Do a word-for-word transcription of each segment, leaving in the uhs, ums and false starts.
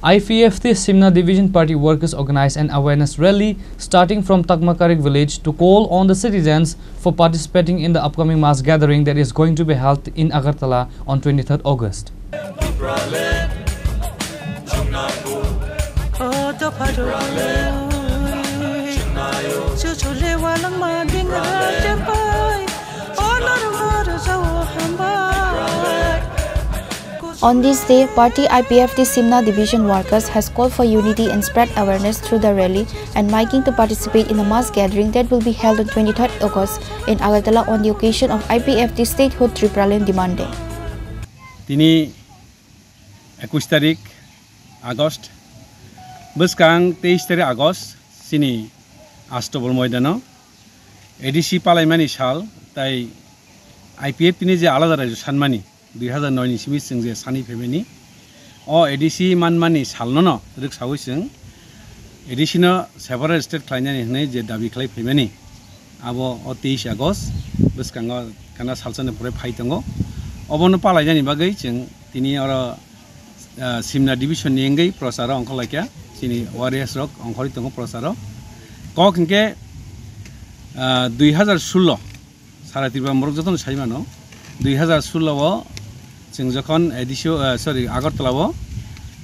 I P F T Simna Division Party workers organized an awareness rally starting from Takmakarik village to call on the citizens for participating in the upcoming mass gathering that is going to be held in Agartala on twenty-third August. On this day, party I P F T Simna Division workers has called for unity and spread awareness through the rally and miking to participate in the mass gathering that will be held on twenty-third August in Agartala on the occasion of I P F T Statehood Tipraland Demand Day. Tini ekush tarik August, bwskang teis tarik August, chini Astobol moidano A D C palaimani sal, tai I P F T ni je alada raijo sanmani, dui hazar noi ni simi chwng je sani phaimani, o A D C manmani salno no rwksaui chwng A D C no separate state khlainani hwnwi je dabi khlai phaimani, abo o teis August bwskango kana salsani pore phai tongo. Obono palainani bagwi chwng tini oro, ah, Simna division ni wngwi procharo ongkhorlaikha, chini warriors rok ongkhorwi tongo procharo. Kok hinkhe, ah, dui hazar sullo, sara Tripura morok jotono sai mano, dui hazar sullo o chwng jokhon A D C o, ah, sorry, Agartala o,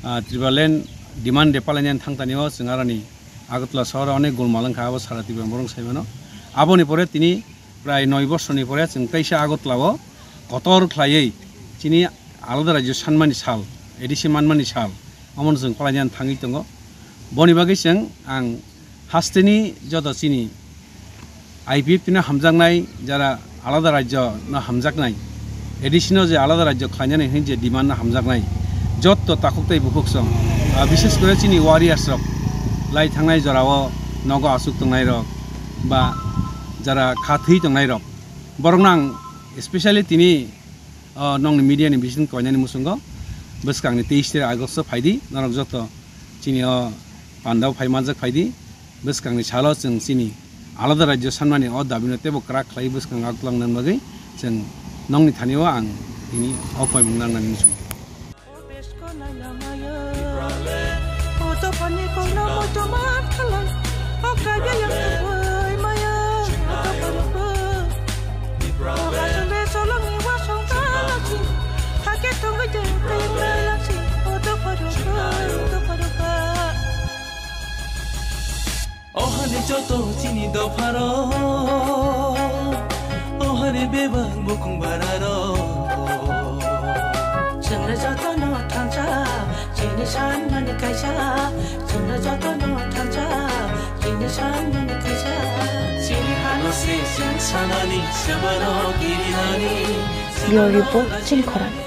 ah, Tipraland demand day palainani thangtani o chwng aroni Agartala sohor o onek golmal wngkha, abo sara Tripura morok sai mano. Aboni pore tini prai noi bosorni pore chwng teisa Agartala o kotor khlaiwi chini alada rajyo sanmani sal, A D C manmani sal, omono chwng palainani thangwi tongo. Boni bagwi chwng ang hasteni joto chini I P F T no hamjaknai, jara alada rajyo no hamjaknai, A D C no je alada rajyo khlainani hwnwi je demand no hamjaknai, jotto takhuk tei bukhuk song, ah, bishes kore chini warriors rok lai thangnai jorao nogo aswk tongnai rok ba jara kha thwi tongnai rok, borokno ang specially tini, o, nongni media ni bising koinani muchungo bwskangni teis tarik August o phaidi, norok joto chini o pandao phai manjak phaidi, bwskangni salo chwng chini alada rajyo sanmani o dabino teibo kwrak khlai bwskang aklwng nani bagwi chwng nongni thani o ang tini o koimung nangnani muchungo. Ohani joto chini dopharo, ohani bebak bukung bararo. Chwngno jotono thansa, chini sanmani kaisa. Chwngno jotono thansa, chini sanmani kaisa. Chini hano se chwng sanani, sebano kirinani. Bureau Report, Chini Khorang.